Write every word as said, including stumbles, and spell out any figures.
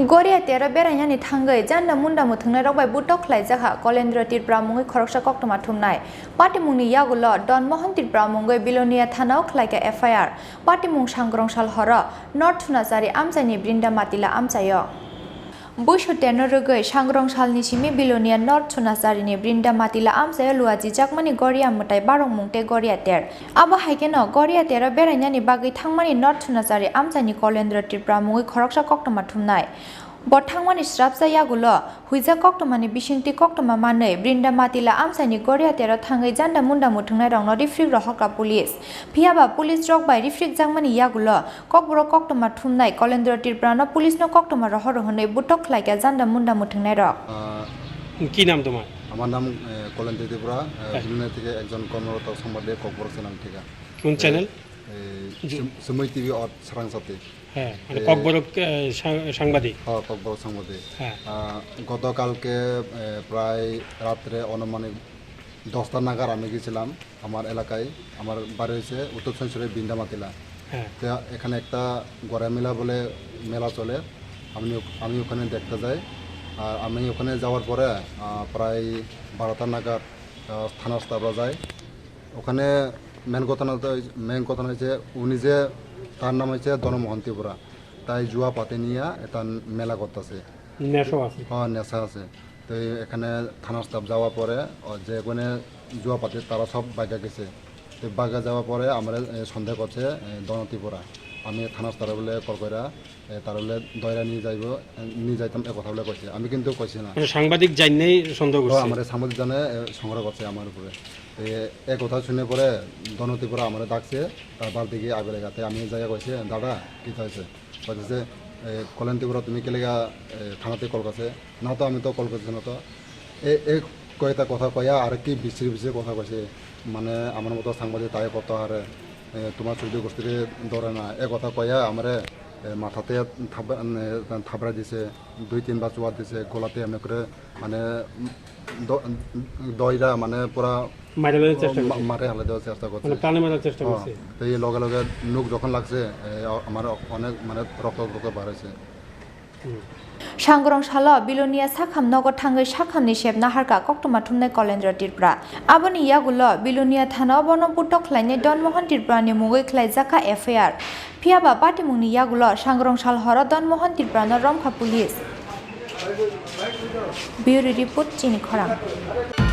Goria tero berainani thangwi janda munda muthungnairok bai butok khlaijakha Kolendro Tripura mungwi khoroksa koktwma thumnai. Patimungni yagulo Don Mohan Tripura mungwi Bilonia thanao khlaikha F I R. Patimung Sangrongsal horo North Sunachari amchaini Brinda Matila amchaio. Buisu terno rwgwi Sangrongsalni simi Bilonia North Sunacharini Brinda Matila amchaio luajijakmani Goria mwtai barokmung tei Goria ter. Abo hai kheno Goria tero berainani bagwi thangmani North Sunachari amchaini Kolendro Tripura mungwi khoroksa koktwma thumnai. Bo thangmani srapsa yagulo huijak koktwmani bisingtwi koktwma manwi Brinda Matila amchaini Goria tero thangwi janda munda muthungnairokno rifrik rohorkha police. Phiyaba police rok bai rifrikjakmani yagulo Kokborok koktwma thumnai Kolendro Tripurano police no koktwma rohoro hwnwi butok khlaikha janda munda muthungnairok. আহ, কি নাম তোমার? আমার নাম, এ, কলেন্দ্র ত্রিপুরা, এ, হ্যাঁ। বিলোনিয়া থেকে একজন কর্মরত সাংবাদিক ককবরক চ্যানেল থেকে। কোন এ, চ্যানেল? এ, জি। সুম-, সুময় টিভি অর সারাংসাতে। হ্যাঁ, মানে এ, ককবরক, এ, সাং-, সাংবাদিক। হ্যাঁ, ককবরক সাংবাদিক। হ্যাঁ। আহ, গতকালকে, এ, প্রায় রাত্রে আনুমানিক দশটা নাগাদ আমি গেছিলাম। আমার এলাকায়, আমার বাড়ি হচ্ছে উত্তর চৈনসুরে বিন্দামাতিলা। হ্যাঁ। তো এখানে একটা গড়া মেলা বলে মেলা চলে, আমি ও-, আমি ওখানে দেখতে যাই। আর আমি ওখানে যাওয়ার পরে, আহ, প্রায় বারোটা নাগাদ, আহ, থানা স্টাফরা যায়। ওখানে মেন ঘটনা তো, মেন ঘটনা হচ্ছে উনি যে, তার নাম হচ্ছে ধনমোহন ত্রিপুরা, তাই জুয়া পাতি নিয়ে এটা মেলা করতেছে। নেশা আছে। হ্যাঁ, নেশা আছে। তো এই এখানে থানা স্টাফ যাওয়ার পরে, ও, যে ওখানে জুয়াপাতি তারা সব বাগা গেছে। তো বাগা যাওয়ার পরে আমরা, এ, সন্দেহ করছে, এ, ধন ত্রিপুরা। আমি থানা স্টাফ বলে কল করে, এ, তারা বলে দয়রা নিয়ে যাইব, এ, নিয়ে যাইতাম, এ কথা বলে কইছে। আমি কিন্তু কইছি না। মানে সাংবাদিক জানলেই সন্দেহ ও, করছে? আমরা সাংবাদিক জানে, এ, সংগ্রহ করছে আমার উপরে। এ, এ কথা শুনে পরে ধন ত্রিপুরা আমরা ডাকছে, তার বাড়িতে গিয়ে আগে লেগাতে আমি জায়গা কইছে, "দাদা, কি হয়েছে?" কইতেছে, "এ, কল্যাণ ত্রিপুরা, তুমি কে লেগা, এ, থানাতে কল করছে?" "না তো, আমি তো কল করছি না তো।" এ, এ কয়টা কথা কয়া আর কি বিচির বিচির কথা কইছে, মানে, "আমার মতো সাংবাদিক তাই কত হারে, এ, তোমার চৌদ্দ গোষ্ঠীরে ধরে না।" এ কথা কয়া আমারে, এ, মাথাতে থাপ-, এ, থাপড়া দিছে, দুই তিনবার চুয়া দিছে, গলাতে এমনি করে, মানে, দ-, দইরা, মানে, পুরা মাইরে ফেলার চেষ্টা মা-, করছে। মারে হালে দেওয়ার চেষ্টা করছে। মানে প্রাণে মারার চেষ্টা হ্যাঁ, করছে। তো এই লগে লগে নুক যখন লাগছে, এ, আমার অনেক, মানে, রক্ত রক্ত বার হয়েছে। হুম। Sangrong salo Bilonia sakham nogo thangwi sakhamni sep naharkha koktwma thumnai Kolendro Tripura. Aboni yagulo Bilonia thanao bono butok khlainai Don Mohan Tripurani mungwi khlaijakha F I R. Phiyaba patimungni yagulo Sangrong sal horo Don Mohan Tripurano romkha police. Bureau report, Chini Khorang.